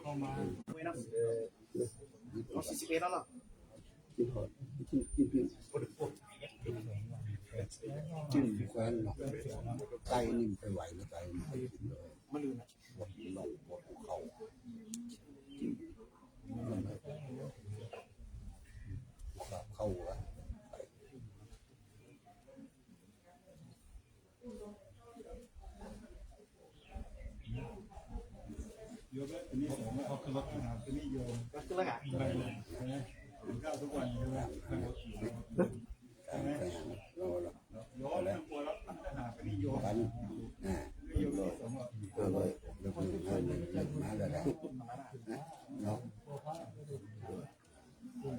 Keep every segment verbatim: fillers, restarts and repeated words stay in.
เอาสี่สิบเอ็ดแล้วเหรอ กินหอด กิน กิน กิน กินแควนเนาะ ไก่นิ่มไปไหวแล้ว ไก่นิ่มไปกินเลย มันลืมนะ บดน่อง บดเข้า กิน เข้าแล้ว โยมแล้วทีนี้ผมก็เอาขึ้นรถขึ้นหาทีนี้โยม ก็ขึ้นแล้วค่ะ ไปเลยใช่ไหมกินข้าวทุกวันใช่ไหมนั่งรถอยู่ใช่ไหมโยมไม่กลัวแล้วขึ้นหาทีนี้โยม กันอ่า โยมที่สองอ่ะ เอาเลย ยกมือให้เลย มาแล้วนะ เนาะ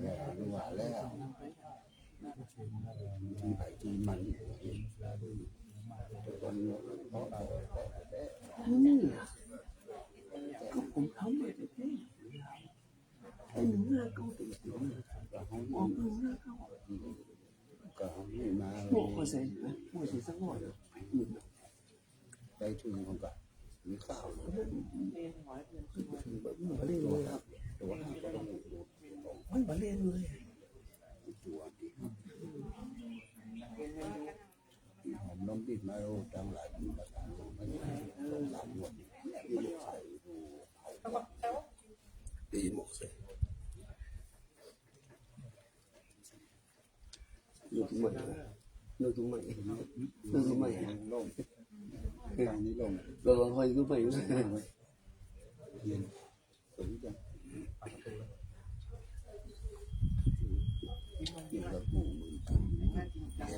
แล้วรู้ว่าแล้ว ที่ไผที่มัน อืม ก็ผมทำมาแต่แท้ ไอ้หนึ่งห้าเก้าเต็มๆเลย ก็ให้ ออกหนึ่งห้าเก้า ก็ให้มา บวกเปอร์เซ็นต์นะ บวกเสียสักหน่อย ได้ทุนของกัน มีข้าวเลย มันมาเล่นเลยครับ ตัวห้าก็ต้องดู มันมาเล่นเลย ตัวที่ห้า หอมน้ำบิดมา โอ้ ตั้งหลายปีมา สามงวด สองสามงวด ที่ลูกชายดู ตีหมดเลย นึกใหม่ นึกใหม่ นึกใหม่ ลง ทางนี้ลง เราลองค่อยขึ้นไป เย็น สูงจัง นี่เราปลูกหมื่นตัน เ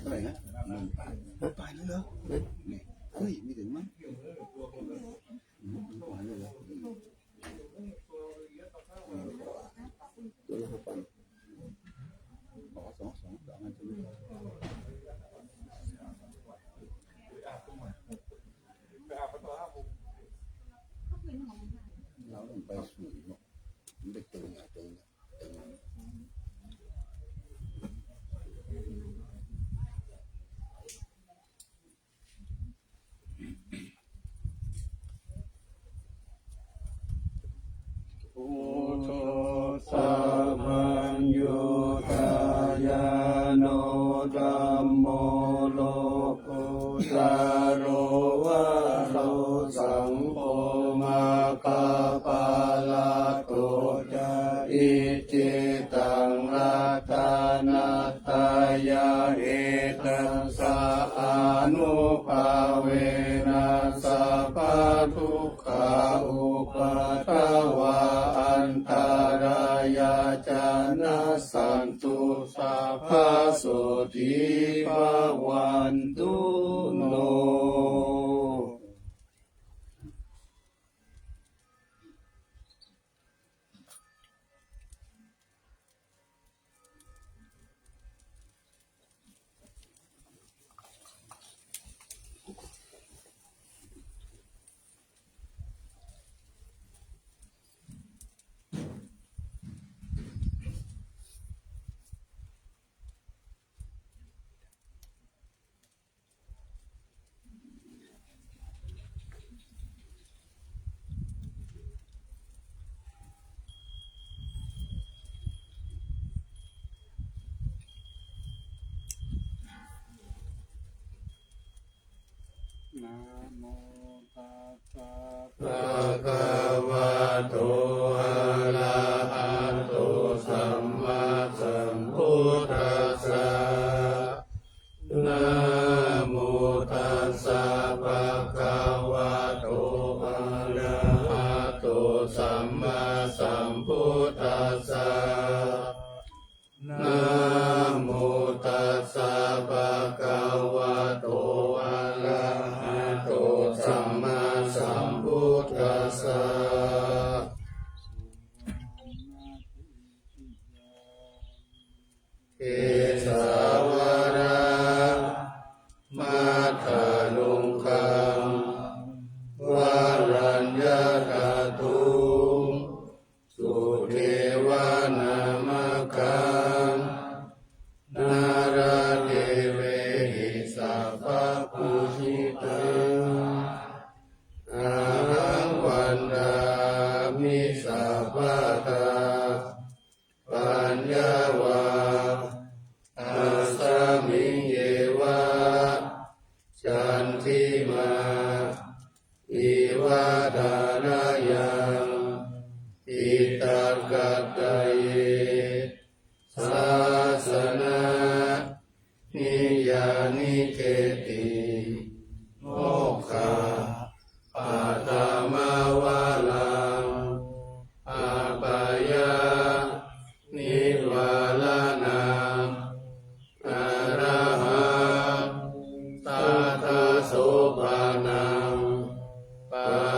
ท่าไหร่นะ หมื่นตัน หมื่นตันแล้วเหรอ นี่ เฮ้ย ไม่ถึงมั้ง หมื่นตันเลยเหรอ ตัวละห้าพัน อ๋อ สอง สอง สองอันใช่ไหม เราต้องไปสูงเนาะ มันไปตรงไหนตรงไหนตรงไหน Buddho sabbaññutañāṇo dhammo lokuttaro varo saṅgho maggaphalaṭṭho ca iccetānaṃ ratanattayā etassa ānubhāvena sabbadukkhā upaddavā antarāyā ca nassantu sabbasotthī bhavantu no. Namo tassa bhagavato arahato sammāsambuddhassa. Namo tassa bhagavato arahato sammāsambuddhassa. Namo tassa bhagavato arahato sammāsambuddhassa. Kesavādamaddaluṅgaṃ varaññatatthuṃ sudevanāmakhaṃ nāḷāgiriṃ sabbaṃ pūjitā ahaṃ vandāmi sa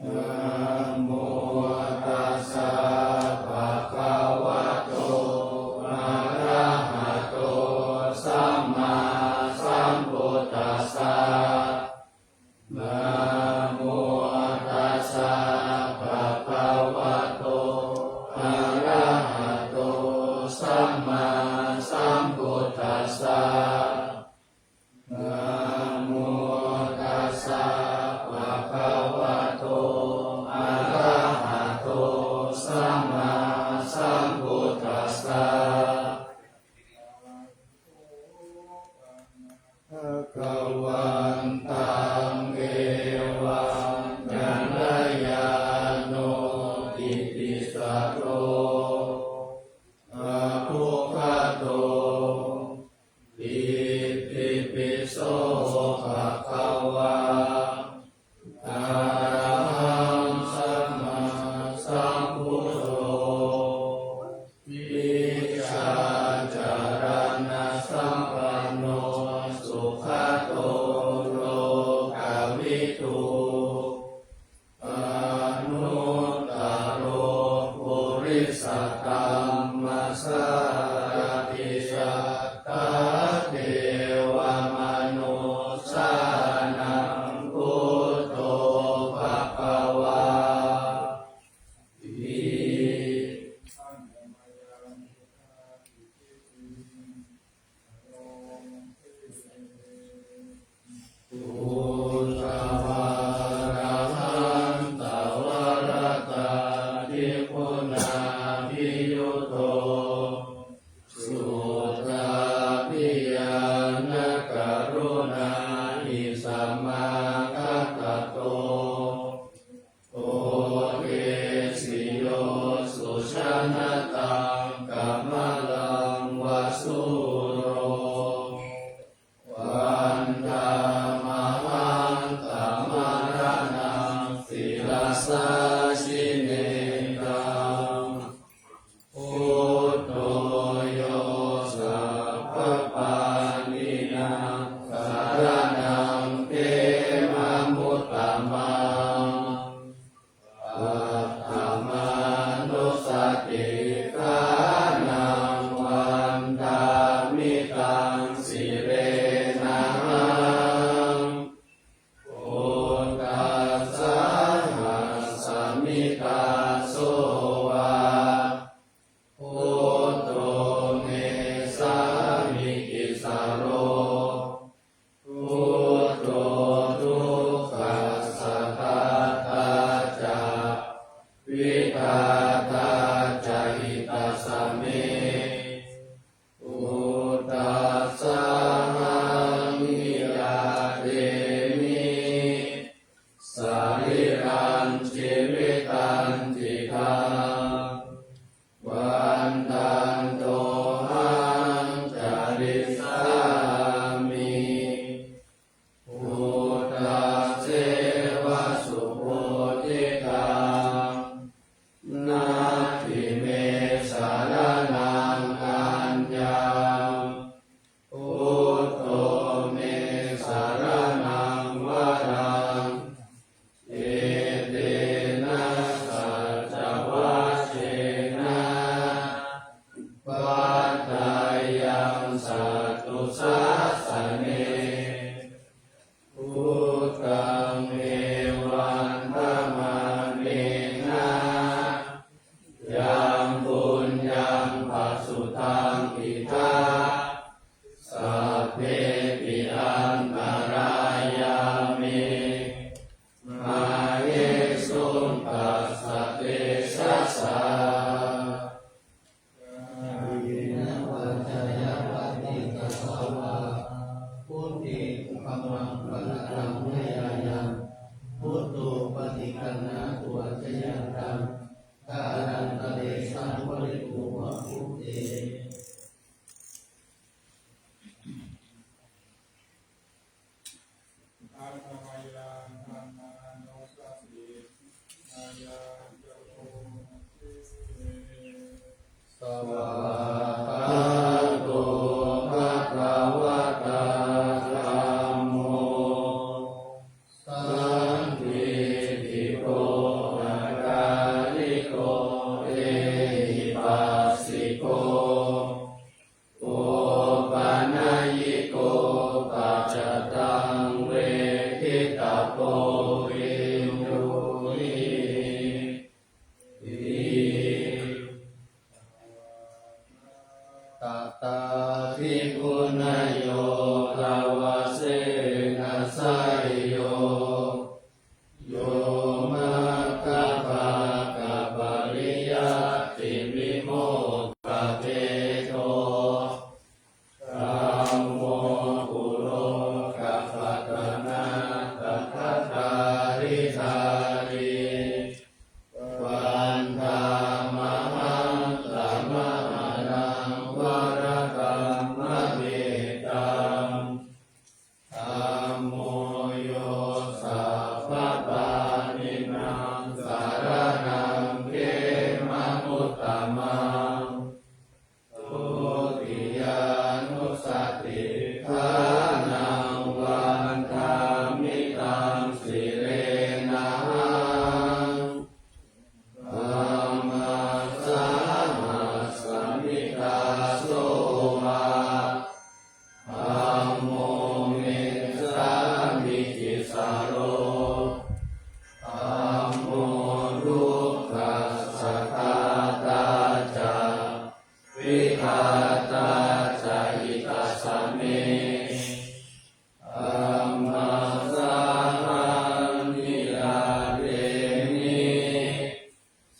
Namo tassa bhagavato arahato sammāsambuddhassa. Namo tassa bhagavato arahato sammāsambuddhassa. Namo tassa bhagavato arahato sammāsambuddhassa. Bhagavantaṃ evaṃ kalyāṇo kitisaro abbhuggato itipi so bhagavā arahaṃ sammāsambuddho vijjācaraṇasampanno sugato lokavidū anuttaro purisadammasārathi satthā devamanussānaṃ buddho bhagavāti. Uddhavārahantavarāgatiguṇābhiyutto suddhābhiñāṇakaruṇāhi samāgatatto bodhesi yo sujanataṃ kamalaṃ va sūro, vandāmahaṃ tamaraṇaṃ sirasā jinendaṃ. Buddho yo sabbapāṇīnaṃ saraṇaṃ khemamuttamaṃ, paṭhamānussatiṭṭhānaṃ vandāmi taṃ sirenahaṃ. Buddhassāhasmi dāso va, buddho me sāmikissaro, buddho dukkhassa ghātā ca, vidhātā ca hitassa me. Buddhassāhaṃ niyyādemi sarīrañjīvitañcidaṃ, vandantohaṃ carissāmi buddhasseva subodhitaṃ. Natthi me saraṇaṃ aññaṃ, buddho me saraṇaṃ varaṃ. Etena saccavajjena vaḍḍheyyaṃ satthu sāsane. Buddhaṃ me vandamānena yaṃ puññaṃ pasutaṃ idha, sabbepi antarāyā me māhesuṃ tassa tejasā. Kāyena vācāya va cetasā vā, buddhe kukammaṃ pakataṃ mayā yaṃ, buddho paṭiggaṇhatu accayantaṃ, kālantare saṃvarituṃ va buddhe. Svākkhāto bhagavatā dhammo sandiṭṭhiko akāliko ehipassiko opanayiko paccattaṃ veditabbo viññūhīti. Tathāpi guṇayogavatthena seyyo, yo maggapākapariyattivimokkhabhedo, dhammo kulokapatanā tathāgārī, vandāmahaṃ tamaharaṃ varaṃ paramitaṃ. Dhammo yo sabbapāṇīnaṃ saraṇaṃ khemamuttamaṃ. Dutiyānussatiṭṭhānaṃ vandāmi taṃ sirenahaṃ. Dhammassanāthamidāso va, dhammo me sāmikissaro, dhammo dukkhassa ghātā ca, vidhātā ca hitassa me. Dhammassahaṃ niratemi,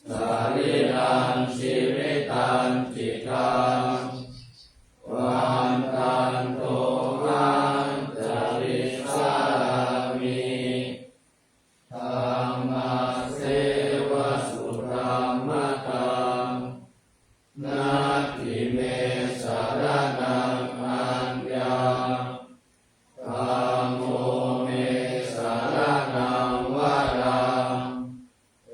sarīrañjīvitañcidaṃ, vandantohaṃ carissāmi, dhammasseva sudhammataṃ. Natthi me saraṇaṃ aññaṃ, dhammo me saraṇaṃ varaṃ,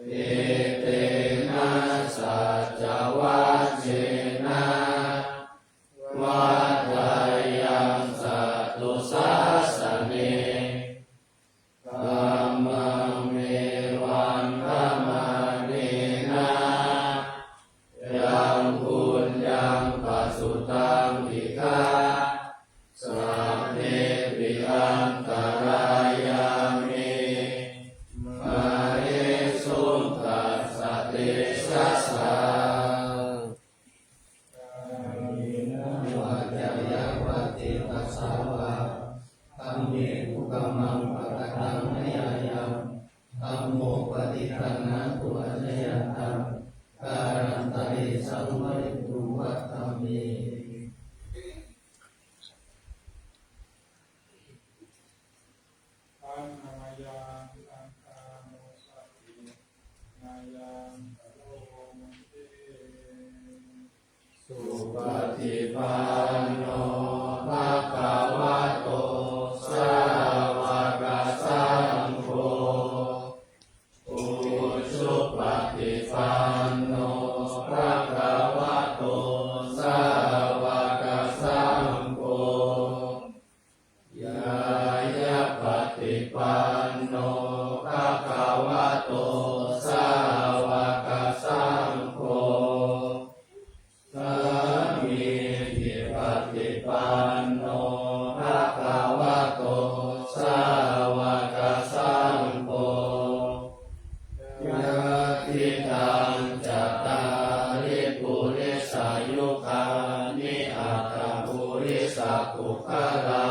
etena saccavajjena vaḍḍheyyaṃ satthu sāsane. Dhammaṃ me vandamānena yaṃ puññaṃ pasutaṃ idha, sabbepi antarāyā me māhesuṃ tassa tejasā. Kāyena vācāya va cetasā vā, dhamme kukammaṃ pakataṃ mayā yaṃ, dhammo paṭiggaṇhatu accayantaṃ, kālantare saṃvarituṃ va dhamme. Handa mayaṃ saṅghānussatinayaṃ karomati. Supaṭipanno bhagavato sāvakasaṅgho, ujupaṭipanno bhagavato sāvakasaṅgho, ñāyapaṭipanno bhagavato sāvakasaṅgho, sāmīcipaṭipanno bhagavato sāvakasaṅgho, yadidaṃ cattāri purisayugāni aṭṭha purisapuggalā,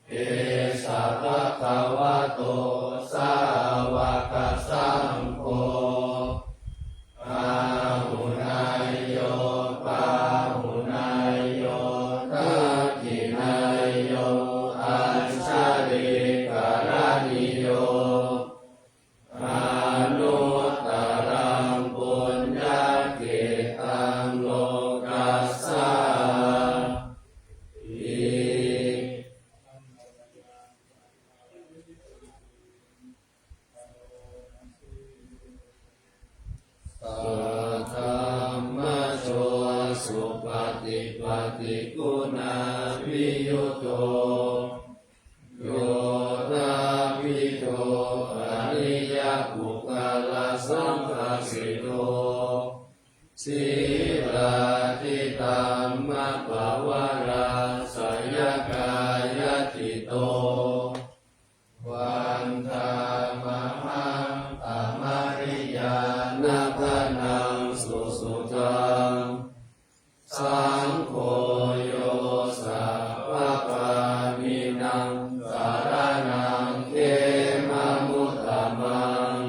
esa bhagavato sāvakasaṅgho, āhuneyyo pāhuneyyo dakkhiṇeyyo añjalikaraṇīyo, anuttaraṃ puññakkhettaṃ lokassāti. Sīlādidhammapavarāsayakāyacitto vandāmahaṃ tamariyāna gaṇaṃ susuddhaṃ. Saṅgho yo sabbapāṇīnaṃ saraṇaṃ khemamuttamaṃ.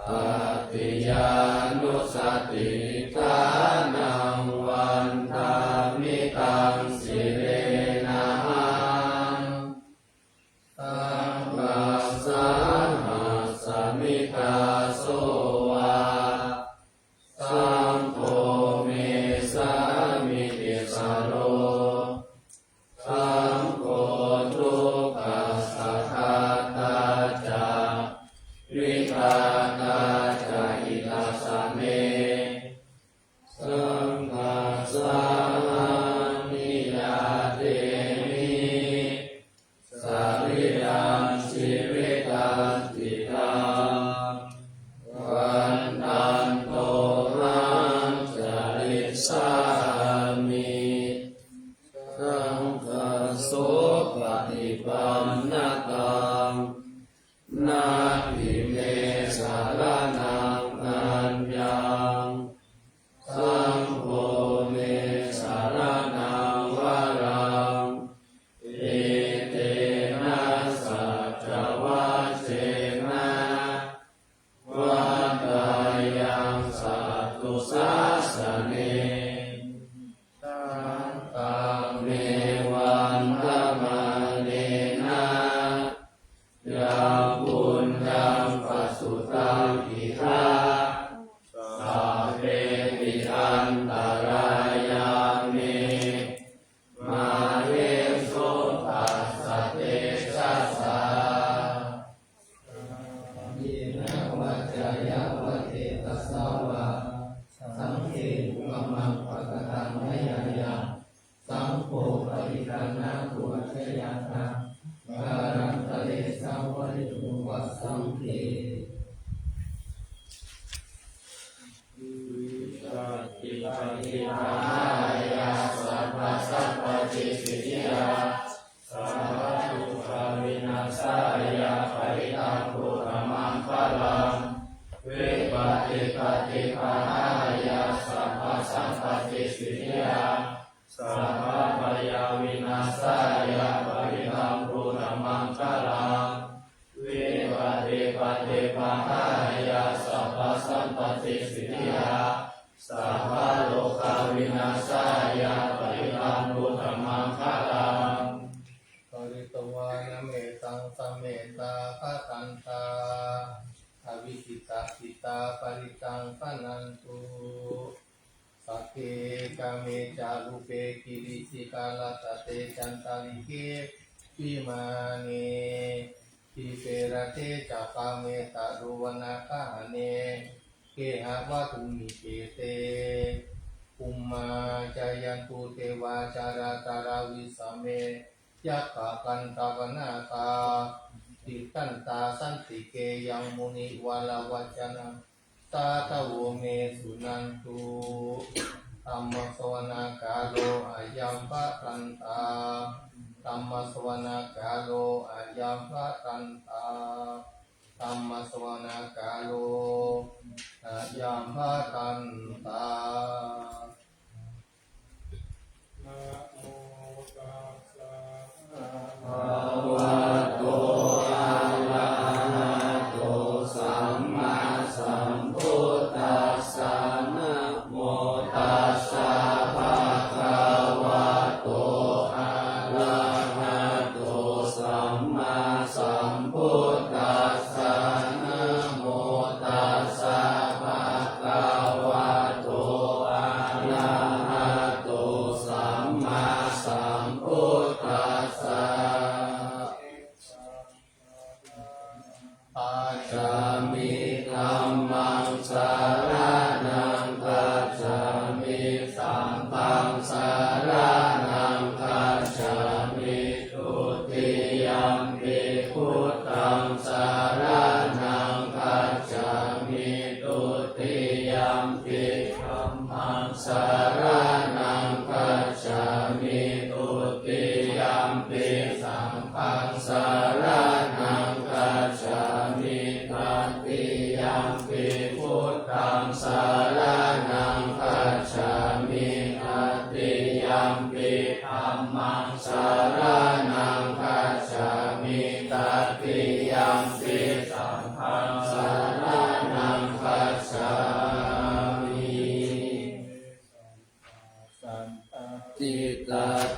Tatiyānussatiṭṭhānaṃ vandāmi taṃ sirenahaṃ. Saṅghassāhasmi dāso va saṅgho me sāmikissaro. Saṅgho dukkhassa ghātā ca vidhātā ca hitassa me. Saṅghassāhaṃ niyyādemi sarīrañjīvitañcidaṃ vandāmyo haṃ carissāmi saṅghassopaṭipannataṃ. Natthi me saraṇaṃ aññaṃ, saṅgho me saraṇaṃ varaṃ. Etena saccavajjena vaḍḍheyyaṃ satthu sāsane. Santaṃ me vandamānena yaṃ puññaṃ pasutaṃ idha sabbepi antarāyā me māhesuṃ tassa tejasā. Kāyena vācāya va cetasā vā saṅghe kukammaṃ pakataṃ mayā yaṃ, saṅgho paṭiggaṇhatu accayantaṃ, kālantare saṃvarituṃ va saṅghe. Vipattipaṭibāhāya sabbasampattisiddhiyā sabbadukkhavināsāya parittaṃ brūtha maṅgalaṃ. Vipattipaṭibāhāya sabbasampattisiddhiyā sabbabhayavināsāya parittaṃ brūtha maṅgalaṃ. Vipattipaṭibāhāya sabbasampattisiddhiyā sabbarogavināsāya parittaṃ brūtha maṅgalaṃ. Pharitvāna mettaṃ samettā bhadantā avikkhittacittā parittaṃ bhaṇantu. Sagge kāme ca rūpe girisikharataṭe cantalikkhe vimāne dīpe raṭṭhe ca gāme taruvanagahane gehavatthumhi khette bhummā cāyantu devā jalathalavisame yakkhagandhabbanāgā tiṭṭhantā santike yaṃ munivaravacanaṃ sādhavo me suṇantu. Dhammassavanakālo ayambhadantā. Dhammassavanakālo ayambhadantā. Dhammassavanakālo ayambhadantā. Namo tassa bhagavato arahato sammāsambuddhassa. Namo tassa bhagavato arahato sammāsambuddhassa. Namo tassa bhagavato arahato sammāsambuddhassa. Gacchāmi. Dhammaṃ saraṇaṃ gacchāmi. Saṅghaṃ saraṇaṃ gacchāmi. Dutiyampi buddhaṃ saraṇaṃ gacchāmi. Dutiyampi saraṇaṃ gacchāmi. Tatiyampi buddhaṃ saraṇaṃ gacchāmi. Tatiyampi dhammaṃ saraṇaṃ gacchāmi. Tatiyampi saṅghaṃ saraṇaṃ gacchāmi. Saṅghā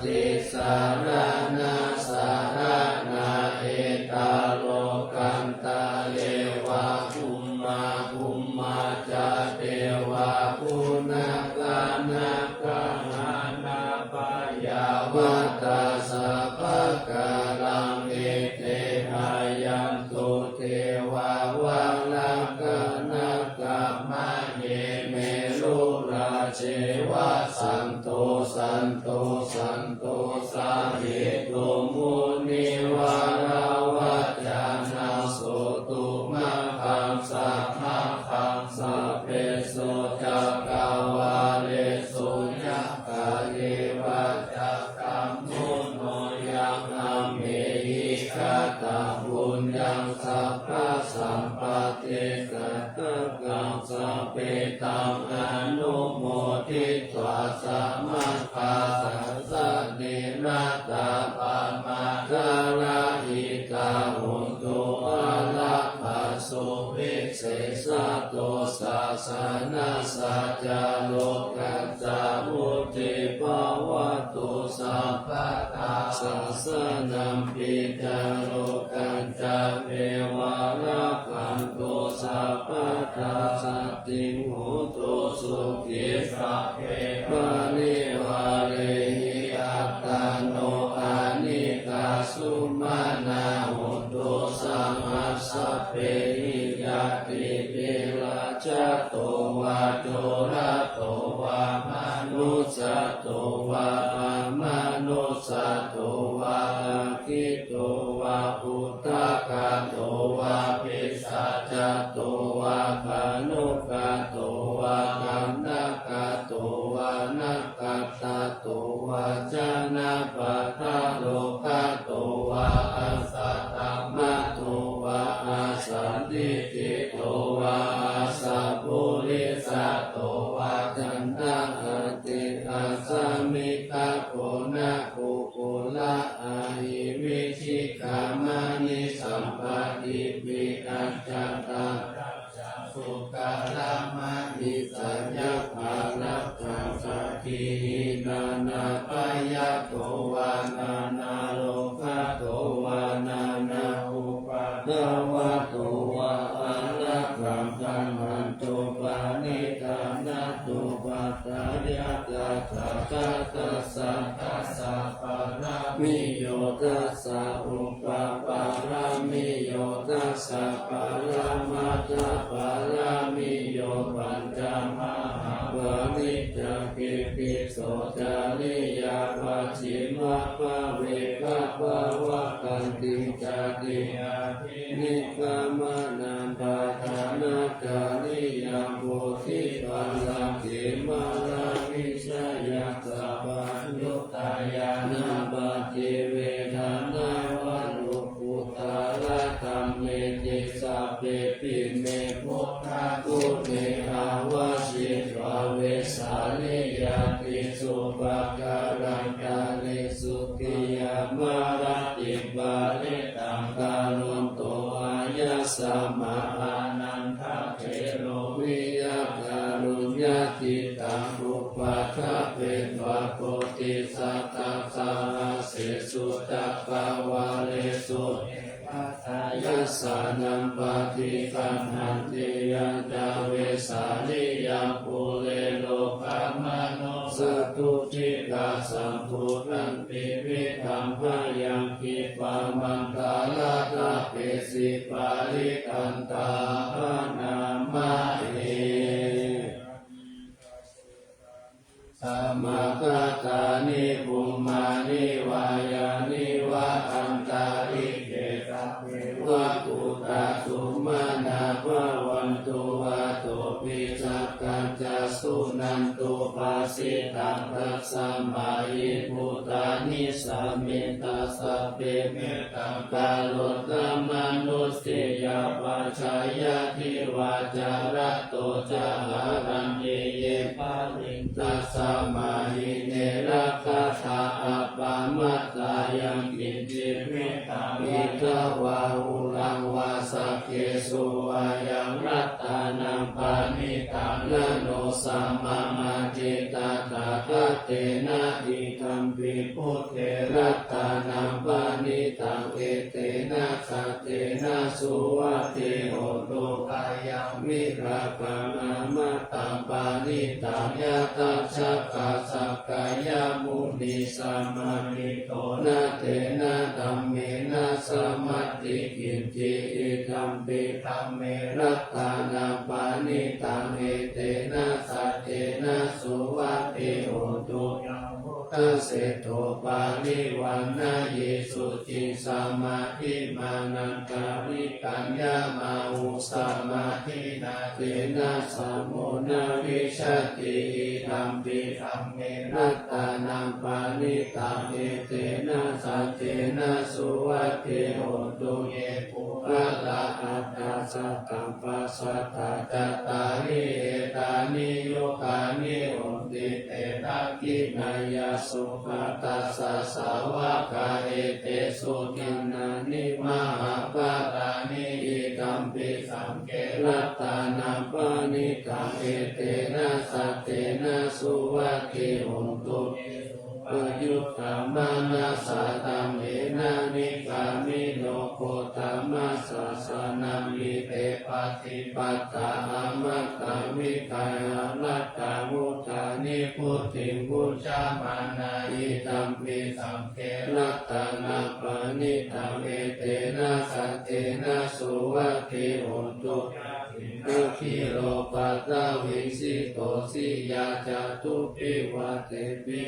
tisaraṇā saraṇā, etā lokantare va bhummā bhummā ca devā bhunnakā nāgā nāgā bhayā vatā sabbakāraṃ ete āyantu devā valakā nāgā mahe melurājeva santo santo santo sahetuṃ munivaravacanaṃ sutvā maggaṃ sāmaggam sabbesu cakkavāḷesu yaṃ kāyeva ca kambuṇo yaṃ amhehi kataṃ puññaṃ sabbasampattisiddhikaṃ sabbe taṃ anumoditvā samaggā sāsanena tappamaṅgalahitā hontu. Ārabhā suvisesato sāsanassa ca lokassa vuḍḍhī bhavatu sabbadā. Sāsanampi ca lokañca devā rakkhantu sabbadā. Saddhiṃ hontu sukhī sabbe parivārehi attano anīghā sumanā hontu saha sabbehi ñātibhi. Rājato vā corato vā manussato vā amanussato vā aggito vā udakato vā pisācato vā khāṇukato vā kaṇṭakato vā nakkhattato vā janapadarogato vā asaddhammato vā asandiṭṭhito vā asappurisato vā chandāhatthi-asami-gabbhona-kukkura-ahi vicchikamaṇisappadīpi ajjhatta puggalamahiṃ sayaṃ ārakkhaṃ saddhihi. Nānābhayato vā nānārogato vā nānāupaddavato vā ārakkhaṃ gaṇhantu. Parittā nāthopattayā tathāgatassa dasa pāramiyo dasa upapāramiyo dasa paramatthapāramiyo pañca mahāpariccāge tisso cariyā pacchimabhave gabbhāvakkantiṃ jātiṃ abhinikkhamanaṃ padhānacariyaṃ bodhipallaṅke māravijayaṃ sabbaññutañāṇappaṭivedhaṃ nava lokuttaradhammeti sabbepime buddhaguṇe āvajjitvā vesāliyā tīsu pākārantaresu tiyāmarattiṃ parittaṃ karonto āyasmā ānandatthero viya kāruññacittaṃ upaṭṭhapetvā koṭisatasahassesu cakkavāḷesu devatā yassāṇaṃ paṭiggaṇhanti yañca vesāliyaṃ pure rogāmanussadubbhikkhasambhūtantividhaṃ bhayaṃ khippamāntaradhāpesi parittaṃ taṃ bhaṇāma he. Samāgatāni bhummāni vā yāni va antalikkhe sabbe Devabhūtā sumanā bhavantu, athopi sakkacca suṇantu bhāsitaṃ. Tasmā hi buddhāni sametaṃ, sabbe mettaṃ karontā mānusiyā pajāya. Divā ca ratto ca haranti ye baliṃ, tasmā hi ne rakkhatha appamattā. Yaṅkiñci vittaṃ idha vā huraṃ vā, saggesu vā yaṃ ratanaṃ paṇītaṃ, na no samaṃ atthi tathāgatena, idampi buddhe ratanaṃ paṇītaṃ, etena saccena suvatthi hotu. Khayaṃ virāgaṃ amataṃ paṇītaṃ, yadajjhagā sakyamunī samāhito, na tena dhammena samatthi kiñci, idampi dhamme ratanaṃ paṇītaṃ, etena saccena suvatthi hotu. Yaṃ buddhaseṭṭho parivaṇṇayī suciṃ, samādhimānantarikaññamāhu, samādhinā tena samo na vijjati, idampi dhamme ratanaṃ paṇītaṃ, etena saccena suvatthi hotu. Ye puggalā aṭṭha sataṃ pasatthā, cattāri etāni yugāni honti, te dakkhiṇeyyā sugatassa sāvakā, etesu dinnāni mahapphalāni, idampi saṅghe ratanaṃ paṇītaṃ, etena saccena suvatthi hotu. Ye suppayuttā manasā daḷhena, nikkāmino gotamasāsanamhi, te pattipattā amataṃ vigayha, laddhā mudhā nibbutiṃ bhuñjamānā, idampi saṅghe ratanaṃ paṇītaṃ, etena saccena suvatthi hotu. Yathindakhīlo paṭhaviṃ sito siyā, catubbhi vātebhi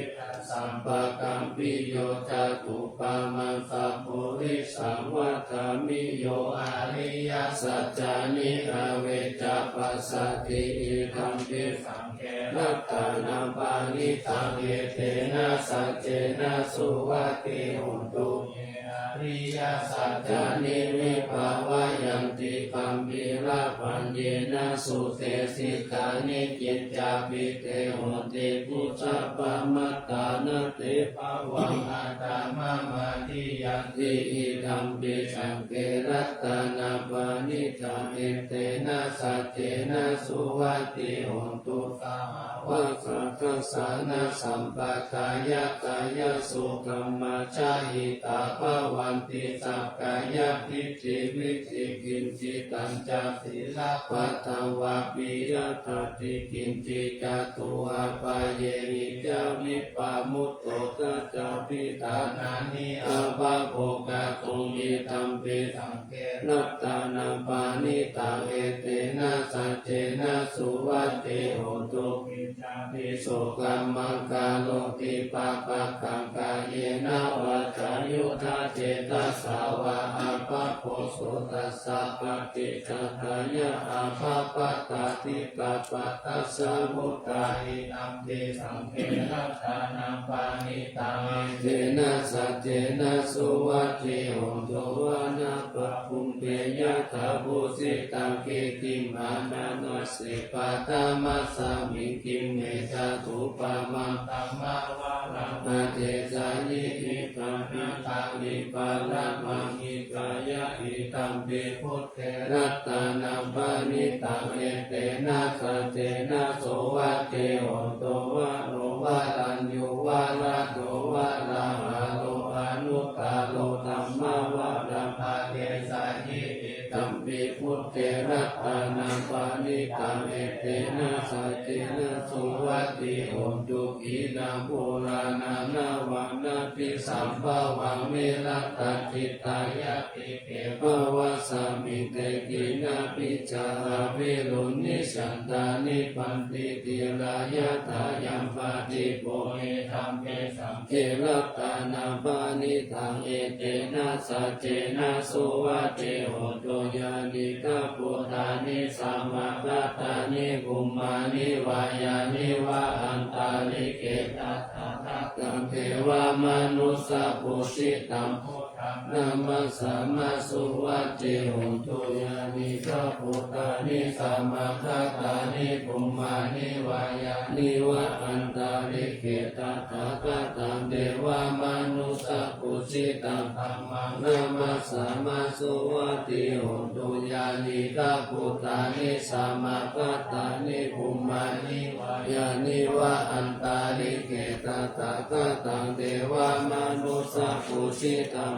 sampakampiyo, tathūpamaṃ sappurisaṃ vadāmi, yo ariyasaccāni avecca passati, idampi saṅghe ratanaṃ paṇītaṃ, etena saccena suvatthi hotu. Ye ariyasaccāni vibhāvayanti gambhīrapaññena, sutesi cittaṃ nicciñcāpi te honti phuṭṭhappamatā, na te bhavaṃ aṭṭhamamādiyanti, idampi saṅghe ratanaṃ paṇītaṃ, etena saccena suvatthi hotu. Sā vā ka dassanasampadāya, kāyasukhamajahitā bhavanti, sakkāyadiṭṭhi vicikicchitañca, sīlabbataṃ vāpi yadatthi kiñci, catūhapāyehi ca vippamutto, taccapi ṭhānāni abhabbo kātuṃ, idampi saṅghe ratanaṃ paṇītaṃ, etena saccena suvatthi hotu. Kiñcāpi so kammaṃ karoti pāpakaṃ, kāyena vācāyuda cetasā vā, abhabbo so tassa paṭicchadāya, abhabbatā diṭṭhapadassa muttā, idampi saṅghe ratanaṃ paṇītaṃ, etena saccena suvatthi hotu. Anākulā bhūmiṃ yathā phussitagiriṃ, māraṃ nāseti paṭhamasmiṃ kiṃ me tathūpamaṃ, dhammavaraṃ adesayi, idampi dhammaṃ paramaṃ hitāya, idampi buddhe ratanaṃ paṇītaṃ, etena saccena suvatthi hotu. Varo varaññū varado varāharo, anuttaro dhammavaraṃ adesayi, idampi buddhe ratanaṃ paṇītaṃ, etena saccena suvatthi hotu. Khīṇaṃ purāṇaṃ navaṃ natthi sambhavaṃ, virattacittāyatike bhavasmiṃ, te khīṇabījā aviruḷhichandā, nibbanti dhīrā yathāyaṃ padīpo, idampi saṅghe ratanaṃ paṇītaṃ, etena saccena su suvatthi hotu. Yānīdha bhūtāni samāgatāni bhummāni vā yāni va antalikkhe tathāgataṃ devamanussapūjitaṃ buddhaṃ namassāma suvatthi hotu. Yānīdha bhūtāni samāgatāni bhummāni vā yāni va antalikkhe tathāgataṃ devamanussapūjitaṃ dhammaṃ namassāma suvatthi hotu. Yānīdha bhūtāni samāgatāni bhummāni vā yāni va antalikkhe tathāgataṃ devamanussapūjitaṃ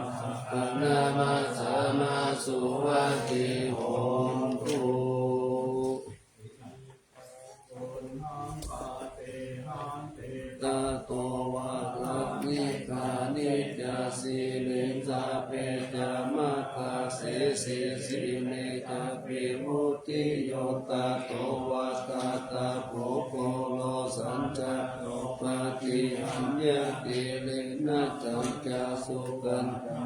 dhammaṃ namassāma suvatthi hotu. Tato varaṃ nibbāni ca siriṃ sabbe ca matthase sīse ca vimutti yo tato vata tpo kulo sañjato paṭihaññati lenañca sukhañca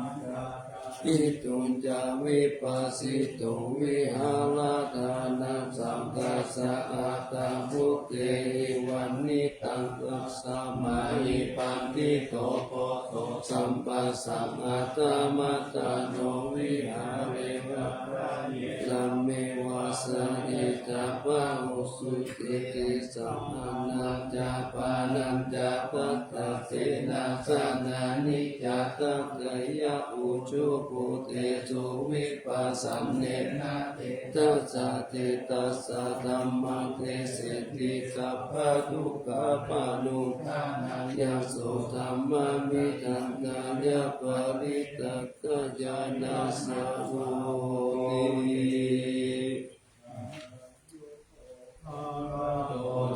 diṭṭhuñca vipassituṃ vihāraṭṭhānaṃ saṅghassa atthabhūtehi vaṇṇitaṃ. Tasmā hi paṇḍito buddho sampajñā attamattano vihāre varaye dhamme vāsaye ca pahūsu. Iti saraṇañca pāṇañca bhaddasena janāni ca dakkhiya ujubhūtesu vippasannena tejasā. Te tassa dhammaṃ desenti sabbadukkhapamuttanaṃ yaṃ so dhammaṃ vijjānāya parittakkāya nāssa hoti.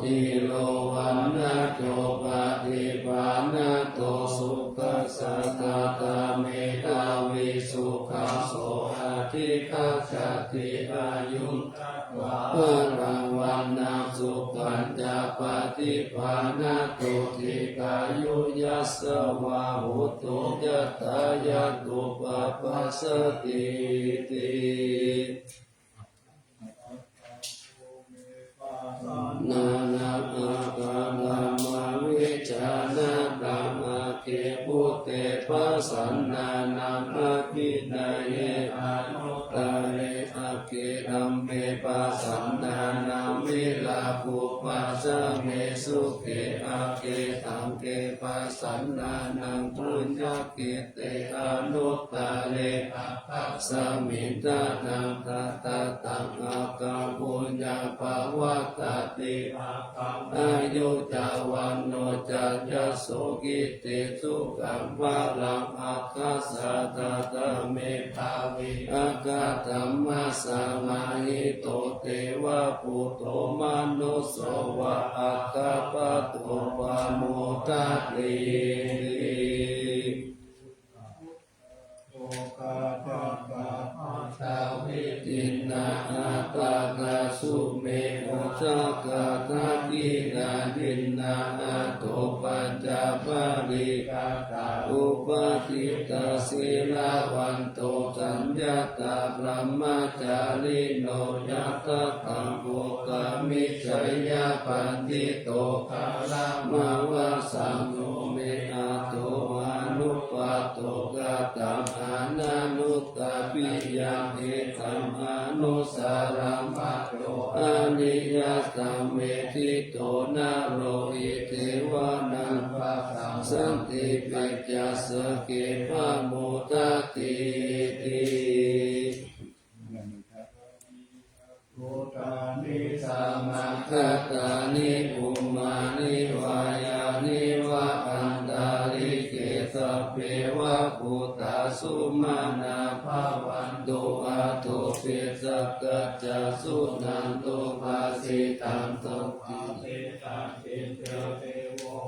Dhīro vaṇṇato paṭibhāṇato sukhassa dātā medhāvī sukhassa adhigacchati āyuṃ datvā balaṃ vaṇṇaṃ sukhañca paṭibhāṇato dīghāyu yasavā hotu yattha yatthūpapajjatīti. Pasannānaṃ āgatamavijānataṃ agge buddhe pasannānaṃ abhineye anuttare agge dhamme pasannānaṃ virāgūpasame sukhe agge saṅghe pasannānaṃ puññakkhe tte anuttare aṭṭhāsmiṃ dānaṃ dadataṃ aggaṃ puññaṃ pavaḍḍhati aggaṃ āyu ca vaṇṇo ca yaso kitti sukhaṃ balaṃ aggassa dātā medhāvī aggadhammasamāhito devabhūto manusso va aggappatto pamodatīti. Tiṇṇā ābhātā sumedho ca dakkhiṇā dinnā aṭṭho pañca pariccatā upādittā sīlavanto suññatā brahmacārino yā kataṃ okamijjhāya paṇḍito kalamāvasaṃ yo me atho anuppato kataṃ ananubhāpiyaṃ etaṃ anussaraṃ bhadro ariyasaṃvedito naro etevanaṃ padaṃ santi pacca sagge pamodatīti. Bhūtāni samāgatāni bhummāni vā yāni va antalikkhe sabbeva bhūtā sumanā bhavantu athopi sakkacca suṇantu bhāsitaṃ.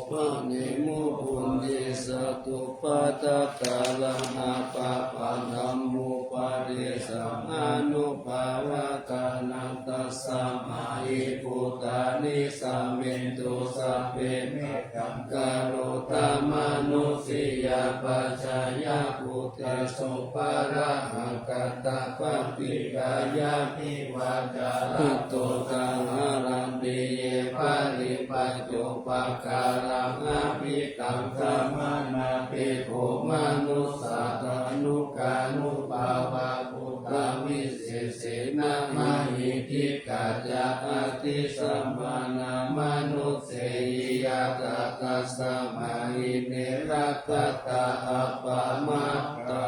Paṇemu puññe satupaddakaraṇapāpaṃ dhammupadesaṃ anubhāvatānaṃ tasmā hi bhūtāni sāmintu sabbe mettaṃ karotha mānusiyā pajāya buddhe Suparā akantā paṭighāyā divā ca ratto ghāharaṃ piye paripaccupakālaṃ abhitaṃ khamanāpekkho manussā tanukānubhāvā buddhavisesena mahiddhikā ca addhisammānā manussehi ñātakā saha ine rakkhatā appamattā.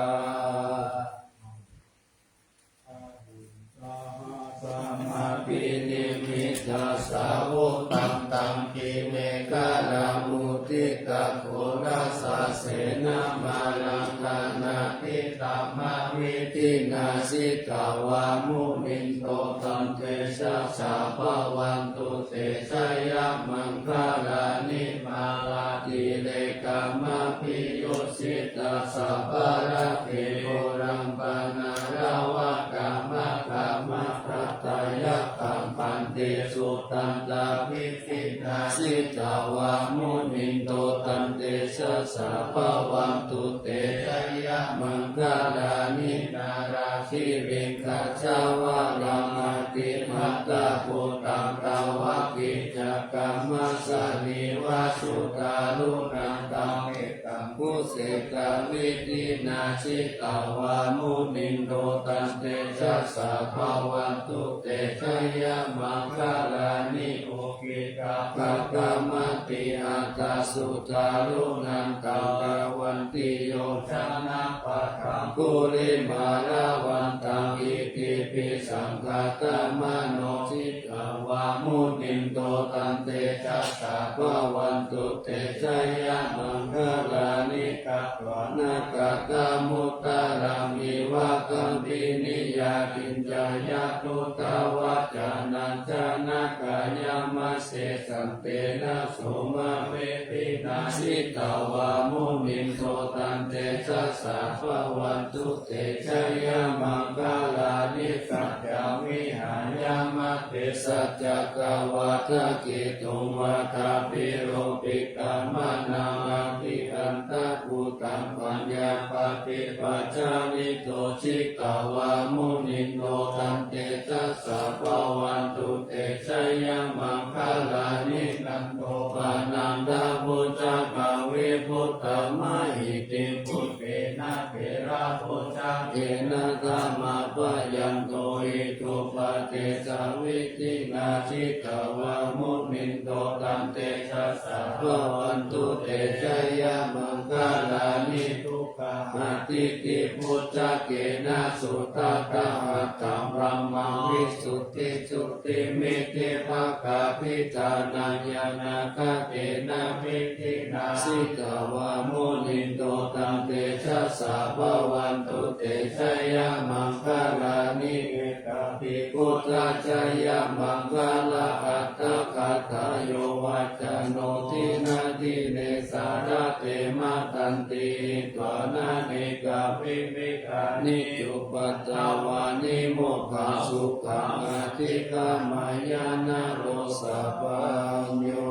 Saha sammāpinimmittasāvudhantaṃ grīmekhalaṃ uditaghorasasenamāraṃ dānādidhammavidhinā jitavā munindo taṃtejasā bhavatu te jayamaṅgalāni. Mārātirekamabhiyujjhitasabbarattiṃ ghorampanāḷavakamakkhamathaddhayakkhaṃ khantīsudantavidhinā jitavā munindo taṃtejasā bhavatu te jayamaṅgalāni. Nāḷāgiriṃ gajavaraṃ atimattabhūtaṃ dāvaggicakkamasanīva sudāruṇantaṃ mettambusekavidhinā jitavā munindo taṃtejasā bhavatu te jayamaṅgalāni. Ukkhittakhaggamatihatthasudāruṇantaṃ dhāvantiyojanapathaṅgulimālavantaṃ iddhībhisaṅkhatamano jitavā munindo taṃtejasā bhavatu te jayamaṅgalāni. Katvāna kaṭṭhamudaraṃ iva gabbhinīyā ciñcāya duṭṭhavacanaṃ janakāyamajjhe santena somavidhinā jitavā munindo taṃtejasā bhavatu te jayamaṅgalāni. Saccaṃ vihāya matisaccakavādaketuṃ vādābhiropitamanaṃ atiandhabhūtaṃ paññāpadīpajalito jitavā munindo taṃtejasā bhavatu te jayamaṅgalāni. Nandopanandabhujagaṃ vibudhaṃ mahiddhiṃ puttena therabhujagena damāpayanto iddhūpadesavidhinā jitavā munindo taṃtejasā bhavatu te jayamaṅgalāni. Duggāhadiṭṭhibhujagena sudaṭṭhahatthaṃ brahmaṃ visuddhijutimiddhibakābhidhānaṃ ñāṇāgadena vidhinā jitavā munindo taṃtejasā bhavatu te jayamaṅgalāni. Etāpi buddhajayamaṅgalaaṭṭhagāthā yo vācano dinadine sarate matandī hitvānanekavividhāni cupaddavāni mokkhaṃ sukhaṃ adhigameyya naro sapañño.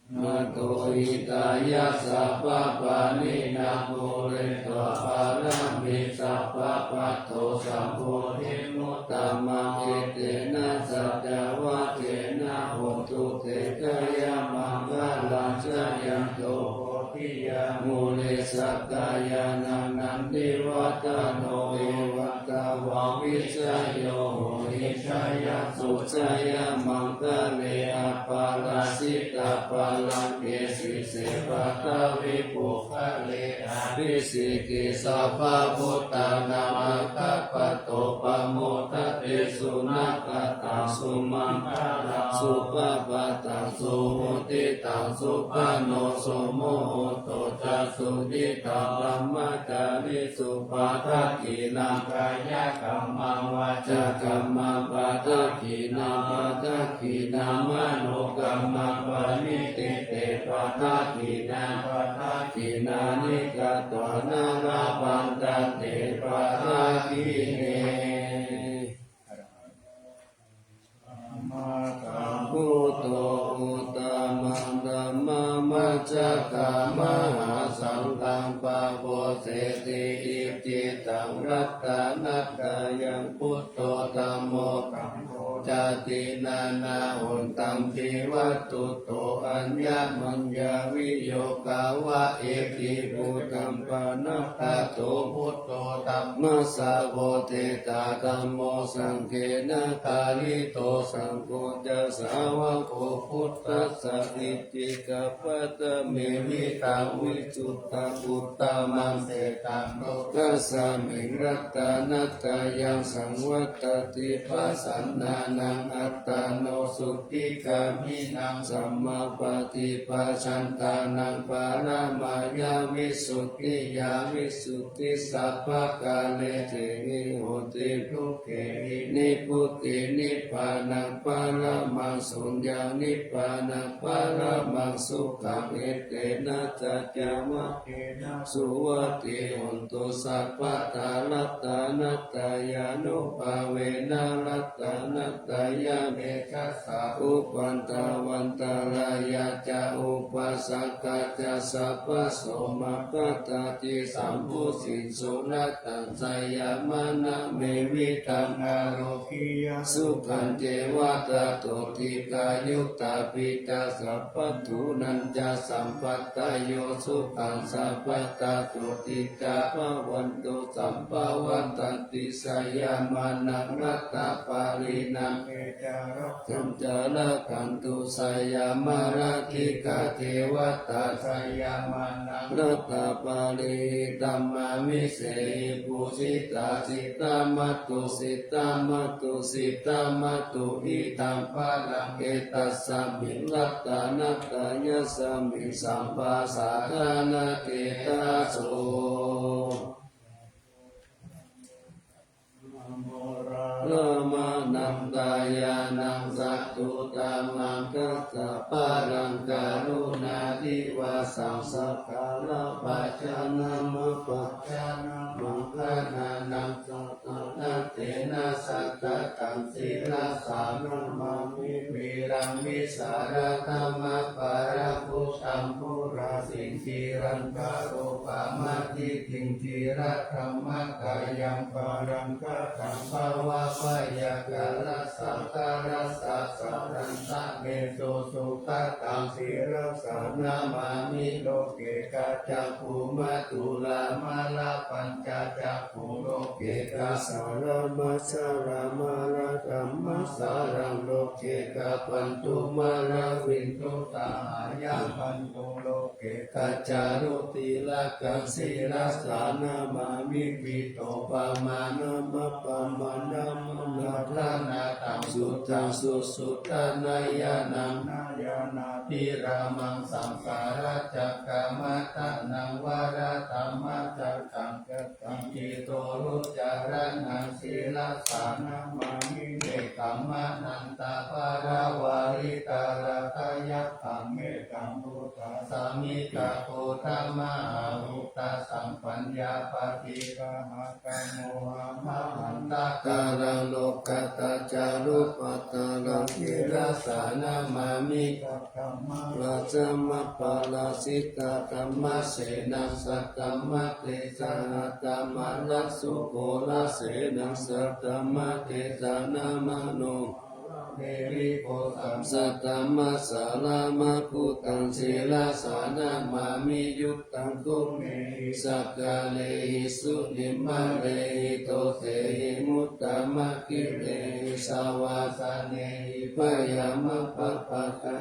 Natthi hitāya sabbapāṇinaṃ pūretvā pāramī sabbā patto sambodhimuttamaṃ. Etena saccavajjena hotu te jayamaṅgalaṃ. Jayanto bodhiyā mūle sakyānaṃ nandivaḍḍhano evaṃ tvaṃ vijayo hohi jayassu jayamaṅgale. Aparājitapallaṅke sīse paṭhavipokkhare abhiseke sabbabuddhānaṃ aggappatto pamodati. Sunakkhattaṃ sumaṅgalaṃ supabhātaṃ suhuṭṭhitaṃ sukhaṇo sumuhutto ca suyiṭṭhaṃ brahmacārisu. Padakkhiṇaṃ kāyakammaṃ vācākammaṃ padakkhiṇaṃ padakkhiṇaṃ manokammaṃ paṇidhī te padakkhiṇā. Padakkhiṇāni katvāna labhantatthe padakkhiṇe. Arahaṃ sammāsambuddho uttamadhammamajjhakkā mahāsaṅgh taṃ ratanattayaṃ buddho dhammo saṅgho ca tiṇṇannahontaṃ pivattuto aññamaññaviyogā va etibhūtaṃ pāṇabhāto buddho dhammassa votthetā dhammo saṅghena ṭhārito saṅgho ca sāvako buddhassa icchitapaṭhamevidaṃ visuddhaguttamaṃ tetaṃ lokasmiṃ ratanattayaṃ saṃvattati pasannānaṃ attano sukhigāminaṃ sammāpaṭiphajantānaṃ paramāya visuddhiyā visuddhisabhakāle ṭhīhi hotidu khehi nibbutī nibbānaṃ paramaṃ suññaṃ nibbānaṃ paramaṃ sukhaṃ etena saccavajjena suvatthi hontu sabbadā ratanattayānubhāvena ratanattayamejjassa upaddavaṃ antarāyā ca upaddavā ca sabbaso mā katthaci saṃbuddhiṃsu ratanattayamānamevitaṃ āro giyasukhañceva tato dīghayuttāpi ca sabbaguṇañca sampadayo sukhaṃ sabbadā sotthī ca bhavantu sabbavattati. Jayamānā ratapālinaṃ sañcarakantu jayamāraddhikā devatā jayamānā ratapāli dhammā visehi pūjitā jitā mātu jitā mātu jitā mātu idaṃ balaṃ etasmiṃ ratanattayasmiṃ sabbasatthānatedaso. Namo rāmanandāyānaṃ sādhu tammaṃ dasa balaṃ karuṇādivasaṃ sakkāra pajānāma pajānāmaṃ gaṇānaṃ satthu natthena sakataṃ sirasā namāmi vīraṃ vīsālathamappalaṃ uttamaguṇaṃ purisiṃ girigaṅgārupamadittiṃ dhīradhammakayaṃ paṇṇaraṃ bhavabhayakarasaṅkharatarasaṃ ānandaṃ susukhātaṃ sirasā namāmi loke kaccakkhumātulā mālā pañcacakkhuṃ loke kassāramāsāramāraddhammāsāraṃ loke kabbandhuṃ māraviṃsu sahāyaṃ bandhuṃ loke kaccarutilakaṃ sirasā namāmi pītopamāṇamappamāṇamaddhaṃ nāthaṃ suddhaṃ susuddhanāyānaṃ nāyānābhirāmaṃ saṅgārajakammataṇhaṃ varadhammacakkaṃ saṅgitoroccaraṇaṃ sirasā namāmi mettambhāvantaṃ paravāritaratyakkhaṃ mettambusekaṃ samikkhāto dhammaarū tasaṃ paññāpadīpajalapātohaṃ āmantaṃ kālaṃ lokuttaradhātupaddaraṃ sirasā namāmi saddhammappalaṃ jitadhammasenaṃ saddhammattesa aṭṭhamāraṃsu ghorasenaṃ saddhammattesa nāma no saddhammassāraṃ buddhaṃ sirasā namāmi yuddhaṃ kulehi sakārehi sunimmalehi dosehi muddamakkhilehi savāsanehi bhayamappamattā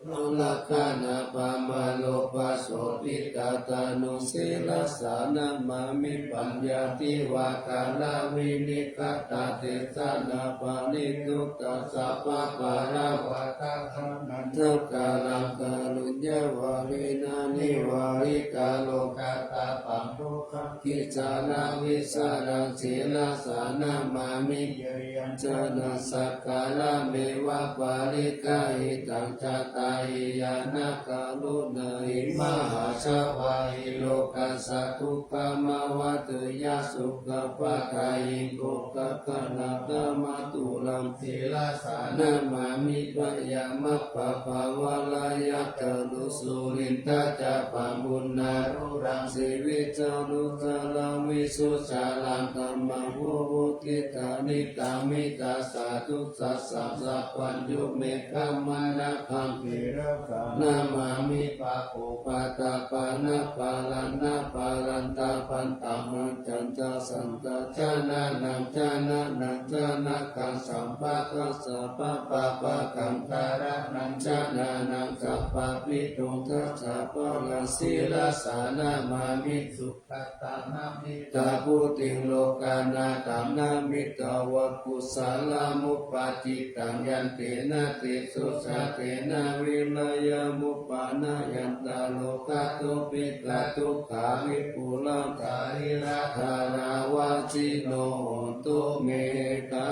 rakkhaṇappaṃ āropasotthitattānuṃ sirasā namāmi paññāti vā kāravinikkhāta desanāparittutā sabbapāṇavata samanantakaraṃ kāruññavārinā nivāritālokatabbaṃ dukkhaṃ khīṇaṃ vissālaṃ sirasā namāmi yayaṃ janasakkarameva pariggāhitaṃ catā hi ñāṇakaruṇā hi mahāsavā hi lokassa dukkhamāva tuyya sukhapadaṃ hi dukkhakkhandhakamatulam. Sirasā namāmi byāmappabhāvaṃ rājadaṇḍu surindacchapaṃ varuṇaṃ sīvijjhanussaraṃ visuddhacāraṃ dhammaṃ varutthitāni tamidasādhu sassā sapañño meghamaṇṇakaṃ. Sirasā namāmi pāpūpaṭamupālānaṃ pālāntaṃ pantaṃ accayantaṃ santā janānaṃ janānaṃ janakaṃ sabbadassapappāpakaṃ ṭhānaṃ janānaṃ sabbapīṇo dasapālaṃ. Sirasā namāmi su- -gatānaṃ hitāya buddhiṃ lokānatānaṃ hitāya kusalamupadiṭṭhaṃ yantena tejasā tena virajaṃ upavadeyyāma. Rogā dukkhā dobbiyā dukkhā vipurā pariyā dānādino hontu me sadā.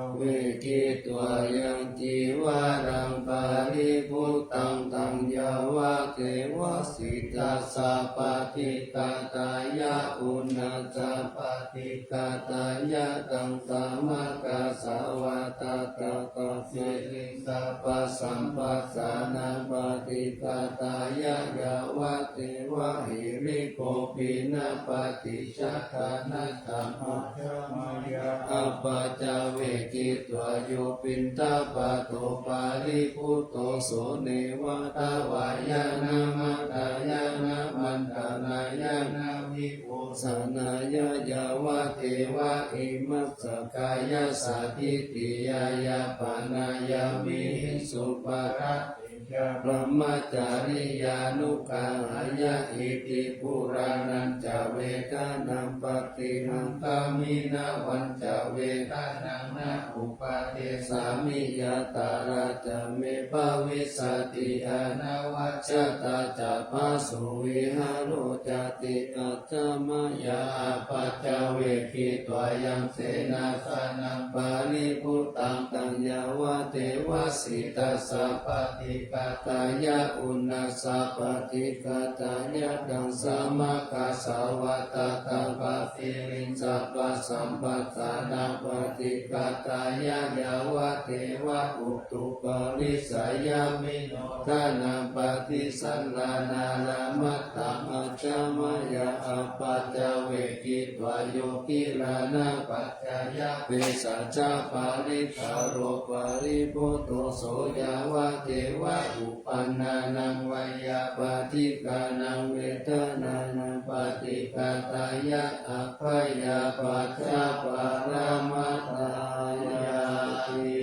Apaccavekkhitvā yaṃ cīvaraṃ paribhuttaṃ taṃ yāvadeva sītassa paṭighātāya uṇhassa paṭighātāya taṃ samākkhāsva tattha tapasiriṃ sabbasampassānaṃ paṭighātāya yāvadeva hirikopinaṃ paṭi- -cchādanatthaṃ ajja mayā apaccavekkhitvā yo piṇḍapāto paribhutto so neva davāya na madāya na maṇḍanāya na vibhūsanāya yāvadeva imassa kāyassa ṭhitiyā yāpanāya vihiṃsuparatī ca brahmacariyānuggahāya. Iti purāṇañca vedanaṃ paṭihaṅkhāmi navañca vedanaṃ na uppādessāmi yātrā ca me bhavissati anavajjatā ca phāsuvihāro cāti. Ajja mayā apaccavekkhitvā yaṃ senāsanaṃ paribhuttaṃ taṃ yāvadeva sītassa paṭighātāya uṇhassa paṭighātāya taṃ samākkhāsva tattha tapasiriṃ sabbasampassānaṃ paṭighātāya yāvadeva utuparissayavinodanaṃ paṭisallānārāmatthaṃ. Ajja mayā apaccavekkhitvā yo gilānapaccayabhesajja parikkaro paribhutto so yāvadeva uppannānaṃ veyyābādhikānaṃ vedanānaṃ paṭighātāya abyāpajjhaparamatāyāti.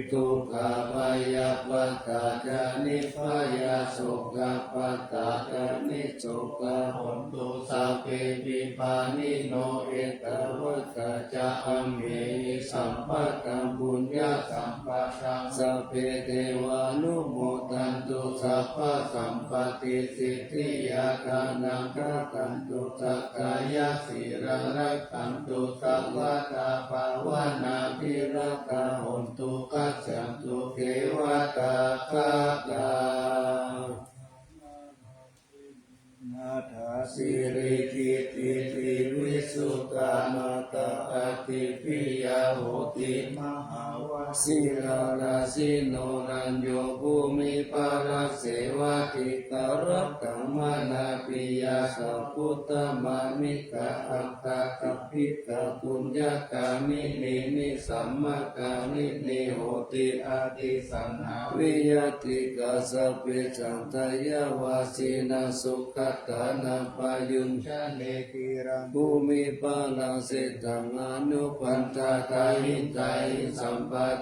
Dukkhappattā ca nibbhayā sokappattā ca nissokā hontu sabbepi pāṇino. Ettāvatā ca amhehi sambhataṃ puññasampadaṃ sabbe devānumodantu sabbasampattisiddhiyā. Dānaṃ dadantu saddhāya sīlaṃ rakkhantu sabbadā bhāvanābhiratā hontu gacchantu devatāgatā. Atha siri kitti tivi sukha mata ati piya hoti mahāvajiralajino rañño bhūmiphala sevati kalattaṃ manāpiya sabbuddhamanikā aggā tikkhitta puññakāminī nisammakāminī hoti atisañhā viyatikā sabbe san- -tayavāsinā sugatānaṃ payuñjane khīraṃ bhūmiphalasiddhaṃ anupaṇḍātāhi tāhi sampa-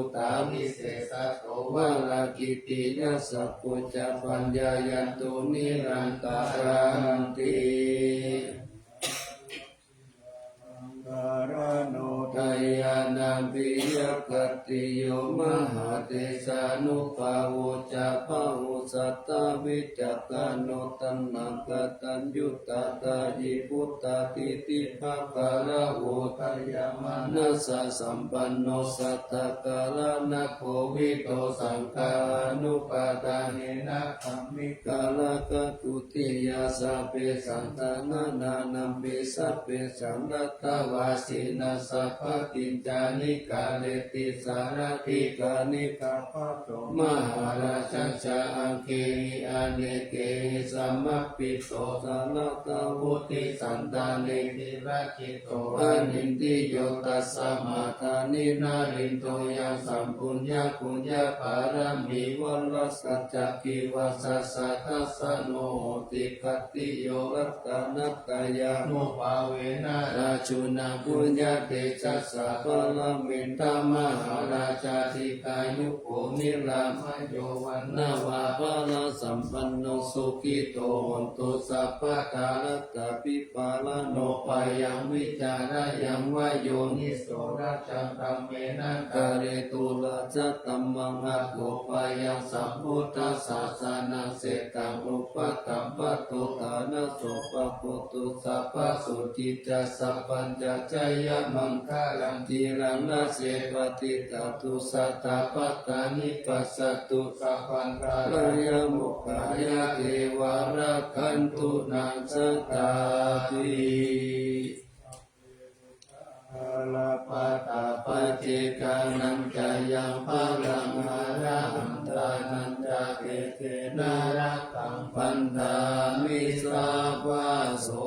bhūtā visesato varakittiyā, sakko ca paññāyantu nirantaranti. Maṅgalāno dayānaṃ piyaṃ, khattiyo mahātejānubhāvo ca, bāhussatthā vicakkhaṇo, taṇhaṅkaraññutā dāyī puttadītimaṅgalavo. Dayāmanassasampanno sattakallaṇakovito, saṅghānubhādānena dham mikarāgaṃ dutiyā. Sabbesaṃ saṅghānaṃ nampi sabbesaṃ atthavassinaṃ, sabbakiñcāni kareti sārāthi. Gāne sabbasomahārājā ca aṅgehi anekehi samāhito, sārathā vuttisaṅgāne cirakittho anindriyo. Tasmā dāni narindo yaṃ, sampūṇṇaṃ puññapāramī vaṇṇasacca divā satta dassano hoti. Khattiyo ratanattayānubhāvena, rājuna puññatejasā paranimmittamahārājā, dīghāyuko nirāmayo vaṇṇaṃābharansampāno sukhito hotu sabbadā. Attāpi pāṇino bhayaṃ vītarāyaṃ vā yoniso, rājadhammehi karetu rājadhammaṃ, āgū bhayaṃ sambuddhasāsanaṃ, seṭṭhaṃ uppaṭṭhaṃ patthu ṭhānaso, pavuttu sabbasotthī ca sabbaññā jayamaṅgalaṃ. Ciraṃ rājapatitā tu sadā paṭhaviṃ pasattu, sabbantarāyā mokkhaṃ ya devā rakkhantu naṃ sadāti. Sabbe buddhā balappattā paccekānañca yaṃ balaṃ, arahantānañca tejena rakkhaṃ bandhāmi sabbaso.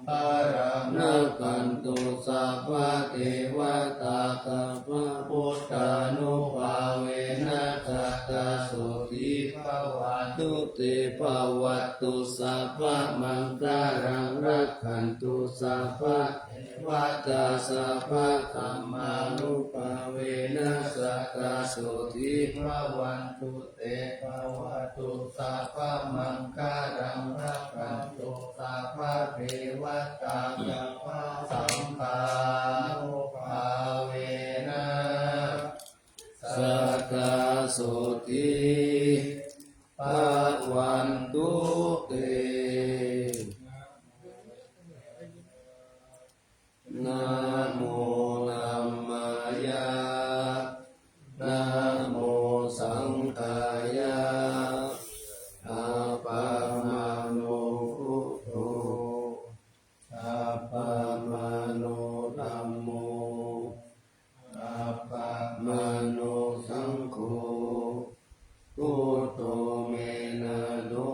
Maṅgalaṃ rakkhantu sabbadevatā, sabbabuddhānubhāvena sadā sotthī bhavantu te. Bhavatu sabbamaṅgalaṃ, rakkhantu sabbadevatā, sabbadhammānubhāvena sadā sotthī bhavantu te. Bhavatu sabbamaṅgalaṃ, rakkhantu sabbadevatā, sabbasaṅghānubhāvena sadā sotthī bhavantu te. Namo dhammāya, namo saṅghāya, appamāṇo buddho, appamāṇo dhammo, appamāṇo saṅgho, buddho me nātho,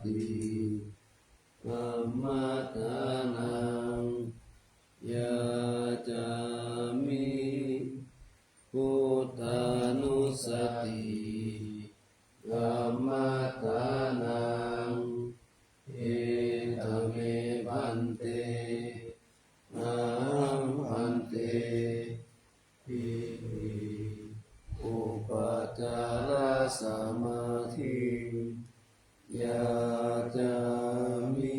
ti dhammadānaṃ yācāmi. Buddhānussati dhammadānaṃ. Idha me bhante, ahaṃ bhante, iti upacārasamādhiṃ yācāmi.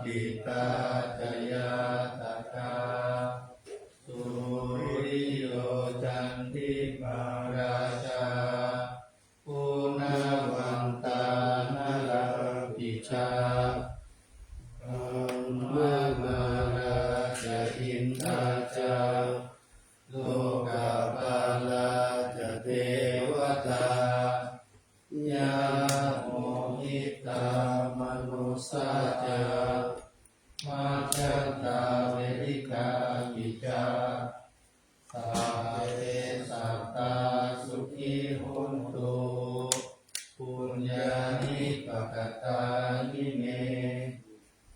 Jitā ca ñātakā, suriyo candimā rājā, guṇavantā narāpi ca. Brahmamārā ca indā ca, lokapālā ca devatā, yamo mittā manussā ca, majjhattā verikāpi ca. Sabbe sattā sukhī hontu, puññāni pakatāni me,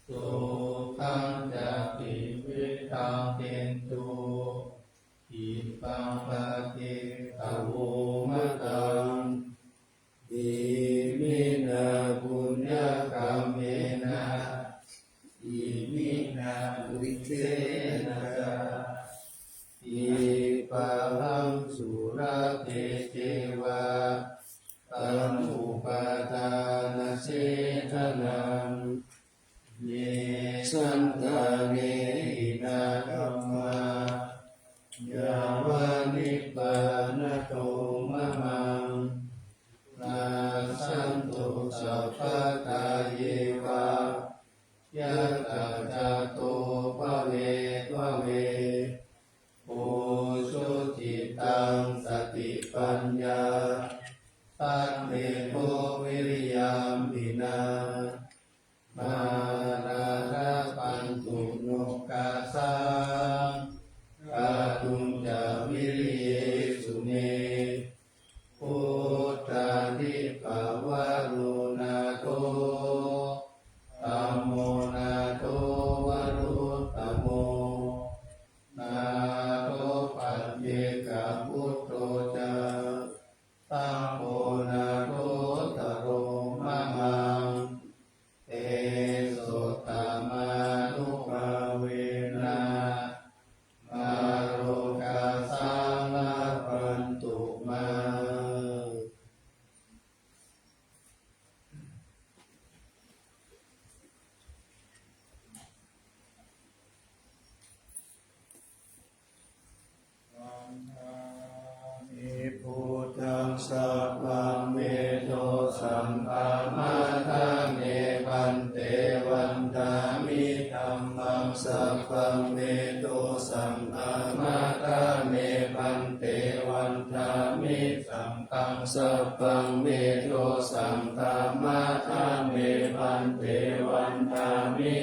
sukhañca tividhaṃ dentu, khippaṃ pāpetha vomataṃ. Iminā puññakammena, iminā uddisena ca, khippāhaṃ sulabhe ceva, taṃ upādānachedanaṃ. Ye santāne hinā dhammā, yāva nibbānato mamaṃ, nassantu sabbadā yeva, yattha jāto bhave bhave. Ujucittaṃ satipaññā, sallekho viriyamhinā, mārā labhantu nokāsaṃ, kātuñca viriyesu me. Buddhādhipavaro nātho, dhammo nātho varuttamo, nātho paccekabuddho ca, saṅgho nāthottaro mamaṃ. Tesottamānubhāvena, mārokāsaṃ labhantu mā. Vandāmi buddhaṃ sabbaṃ me dosaṃ khamatha me bhante. Vandāmi dhammaṃ sabbaṃ me dosaṃ khamatha me bhante. Vandāmi saṅghaṃ sabbaṃ me dosaṃ khamatha me bhante. Vandāmi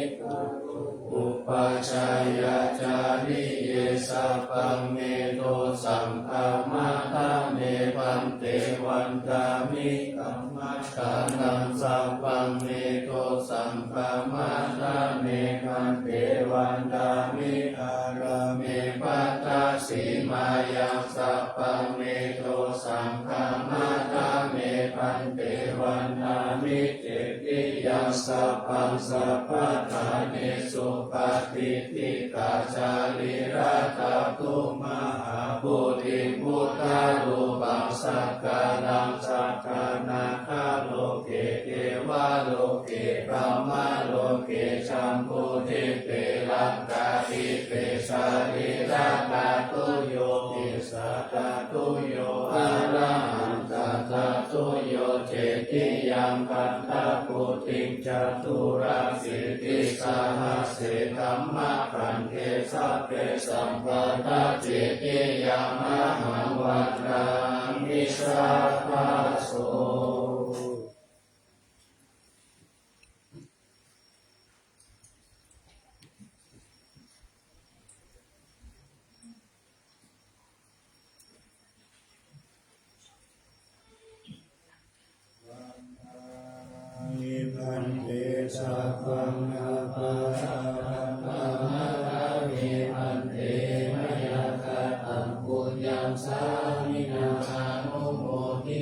upajjhāyācariye sabbaṃ me dosaṃ khamatha me bhante. Vandāmi kammaṭṭhānaṃ sabbaṃ me dosaṃ khamatha me bhante. Vandāmi ārāme bhaddasīmāyaṃ sabbaṃ me dosaṃ khamatha me bhante. Vandāmi cetiyaṃ sabbaṃ sabbaṭṭhānesu patiṭṭhitā sārīrā dhātu mahābodhiṃ buddharūpaṃ sakalaṃ sadā nāgaloke devaloke brahmaloke jambudīpe laṅkādīpe sārīradhātuyo esa dhātuyo arahantaṭṭhātuyo cetiyaṃ gandhakuṭiṃ caturāsītisahassi dhammakkhandhe sabbe sambuddhā cetiyaṃ ahaṃ vandāmi sabbaso. Bhante sabbaṃ aparādhaṃ khamatha me bhante, mayā kataṃ puññaṃ sāminā anumoditu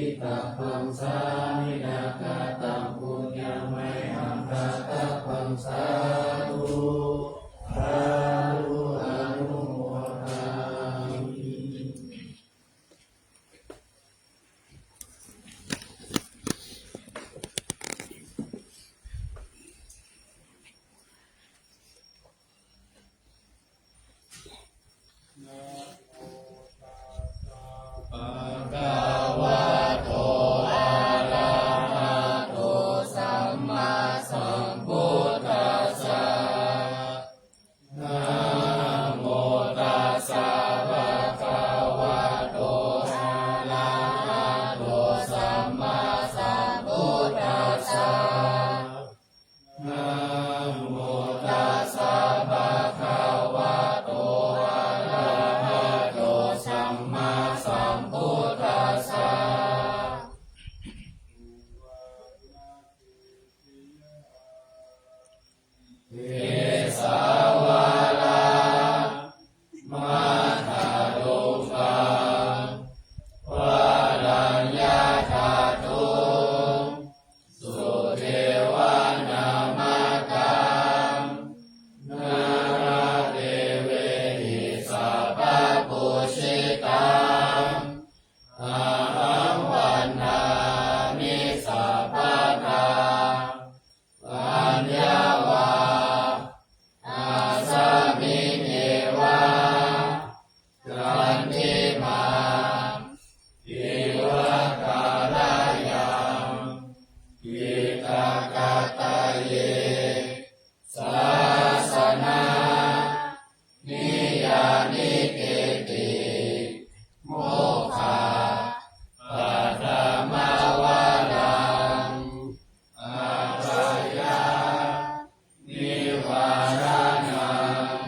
Saraṇaṃ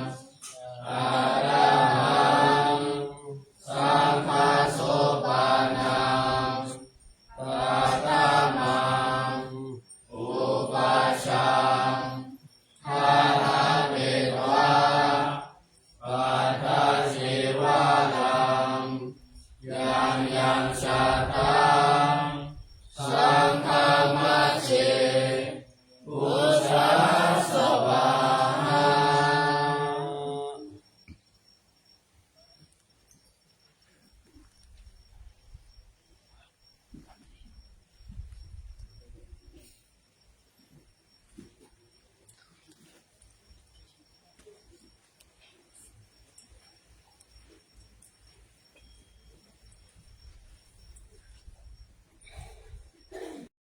arahaṃ saṅghaṃ sopanam paṭhamaṃ upajjhaṃ gharapetvā pattacīvaraṃ yaṃ yaṃ jātaṃ saṅghamajjhe